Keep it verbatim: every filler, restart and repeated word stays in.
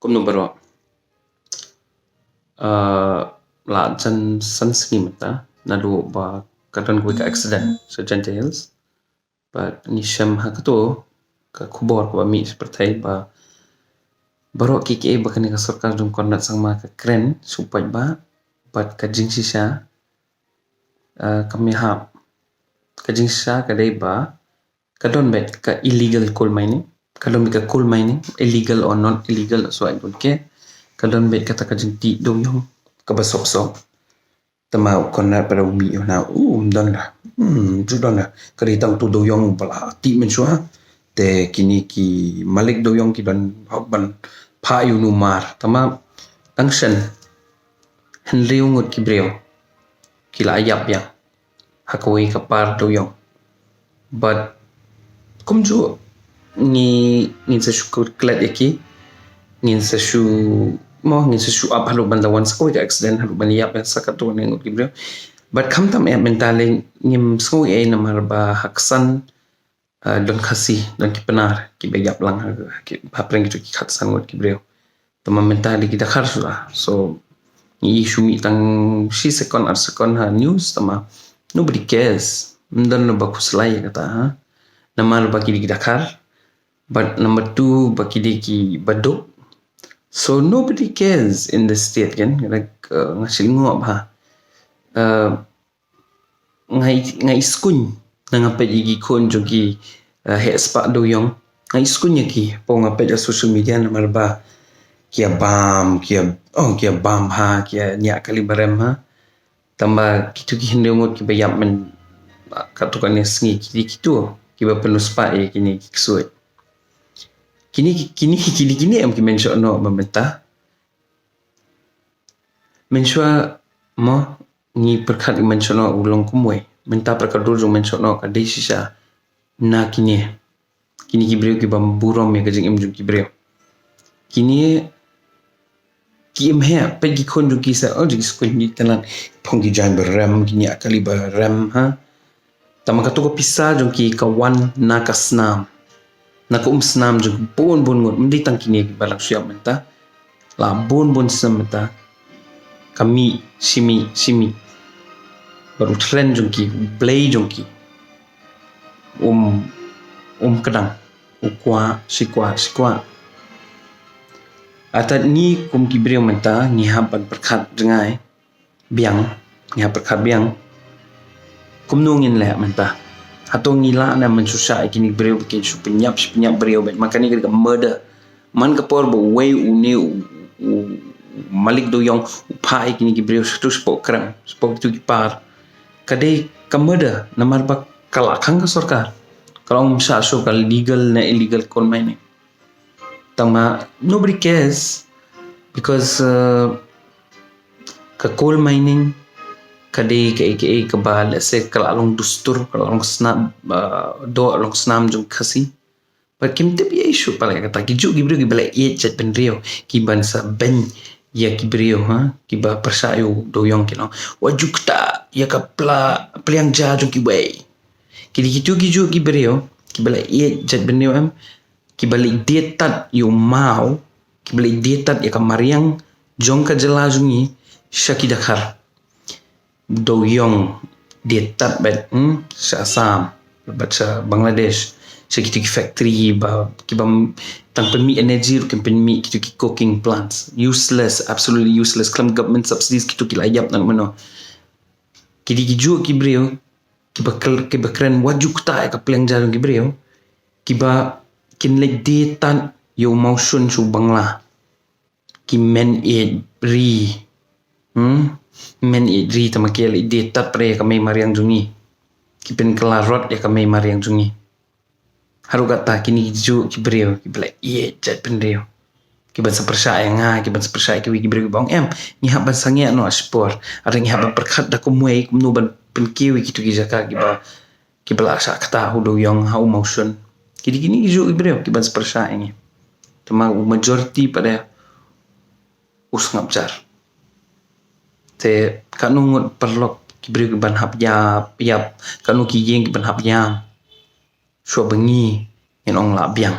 Kumno baroh. Uh, la jan san sngi mynta naduh ba ka don kawei ka accident sha Jaintia Hills. Bad ngi shem ha kato ka khubor kaba mih sha pyrthei ba baroh kiei kiei ba kane ka sorkar jong Conrad Sangma ka kren shu paidbah bad ka jingshisha, uh, ka mihap. Ka jingshisha ka dei ba ka don beit ka illegal coal mining, ka don beit ka coal mining, illegal or not illegal, so ai bun ke, ka don beit kata ka jingtih dewiong kaba sop sop. Tama u Conrad pat u mih u na u um don la. Hmm, ju don la. Ka dei tang tu dewiong ba la tih mynshuwa. Te kine ki malik dewiong ki don hok ban phah ïa u numar. Tama tang shen hynriew ngut ki briew ki la ïap ïa ha kawei ka par dewiong. Bad kumjuh ngi, ngin sa shu klet ïa ki, ngin sa shu, mo, ngin sa shu ap haduh ban da wan sa kawei ka accident, haduh ban ïap ïa sa katto katne ngut ki briew. Bad khamtam eh mynta lei ngim sngew ei namar ba ha ksan, uh, don Khasi, don ki Pnar kiba ïap lang ha, ha ki, hapdeng kito ki khatsan ngut ki briew. Tama mynta dei ki Dkhar shuh la. So ngi shu mih tang shi second, ar second ha news, tama nobody cares. Ym don ba khuslai ïa kata, ha. Namar ba ki dei ki Dkhar. But number two, ba ki dei kiba duk. So nobody cares in the state, kan. Like, uh, nga shu lyngngoh bha. Uh, nga i, nga i skuñ na nga peit ïa ki khun jong ki, uh, heh spah dewiong. Nga i skuñ ïa ki, hapoh nga peit ha social media namar ba ki ïa bam, ki ïa, oh, ki ïa bam ha, ki ïa ñiah kali ba rem ha. Tangba kito ki hynriew ngut kiba ïap myn, katto katne sngi, ki dei kito kiba pynspah ïa kine ki ksuid. Kine ki, kine ki, kine, kine em ki mynshohnoh ba mynta. Mynshuwa mo ngi pyrkhat ïa u mynshohnoh u long kumwei. Mynta pat ka dur jong u mynshohnoh ka dei shisha na kine. Kine ki briew kiba burom ïa ka jingim jong ki briew. Kine ki im heh, peit ki khun jong ki sa, oh, jong ki skul, ki tnat, phong ki jaiñ ba rem, ki ñiah kali ba rem, ha. Tangba kato ka pisa jong ki ka wan na ka snam. Na ka um snam jong ki bun bun ngut, ym dei tang kine kiba la shu ïap mynta. La bun bun snem mynta. Ka mih, shi mih, shi mih. Bad u thren jong ki, u blei jong ki. Um, um kdang. U kwah, shi kwah, shi kwah. Artat ngi kum ki briew mynta, ngi hap ban pyrkhat jngai. Biang, ngi hap pyrkhat biang. Kumno ngin leh mynta? Hato ngi lah ne mynshuwa ïa kine ki briew ba kin shu pynïap, shu pynïap briew beit? Ma kane ka dei ka murder. Man ka por ba uwei une u, u malik dewiong u phah ïa kine ki briew shato shapoh krem, shapoh kito ki par. Ka dei ka murder namar ba ka la khang ka sorkar. Ka long ym shah shuh ka legal ne illegal coal mining. Tangba nobody cares because, uh, ka coal mining ka dei kaei kaei kaba, let's say, ka la long dustur, ka la long snam, uh, doh long snam jong Khasi. Bad kim tip ei shuh pat ïa kata, ki juh ki briew kiba la ïeit jaitbynriew, kiban sa beiñ ïa ki briew, ha, kiba pyrshah ïa u dewiong, ki long, wat ju ktah ïa ka pla, pliang ja jong kiwei. Ki dei kito ki juh ki briew kiba la ïeit jaitbynriew em, kiba leit die tad ïa u maw, kiba leit die tad ïa ka mariang jong ka jylla jong ngi sha ki Dkhar. Dewiong die tad beit, hmm, sha Assam bad sha Bangladesh, sha kito ki factory ba kiba tang pynmih energy ruh kim pynmih, kito ki coking plants. Useless, absolutely useless. Khlem government subsidies kito ki la ïap na mano. Ki dei ki juh ki briew kiba kel-, kiba kren wat ju ktah ïa ka pliang ja jong ki briew, kiba kin leit die tad ïa u mawshun sha u Bangla. Ki men ïeit ri. Hmm? Men ïeit ri tangba ki leit die tad pat ïa ka mei mariang jong ngi. Ki pynkylla rot ïa ka mei mariang jong ngi. Haduh katta kine ki juh ki briew kiba la ïeit jaitbynriew, kiban sa pyrshah ïa nga, kiban sa pyrshah ïa kiwei ki briew kiba ong em, ngi hap ban sangeh noh shipor. Are ngi hap ban pyrkhat da kumwei kumno ban pynkiew ïa kito ki jaka kiba, kiba la shah ktah u dewiong ha u mawshun. Ki dei kine ki juh ki briew kiban sa pyrshah ïa ngi. Tangba u majority pat u sngap jar. Te katno ngut paralok ki briew kiban hap ïap, ïap, katno ki ïing kiban hap ïam. Shuwa ba ngi ngin ong la biang.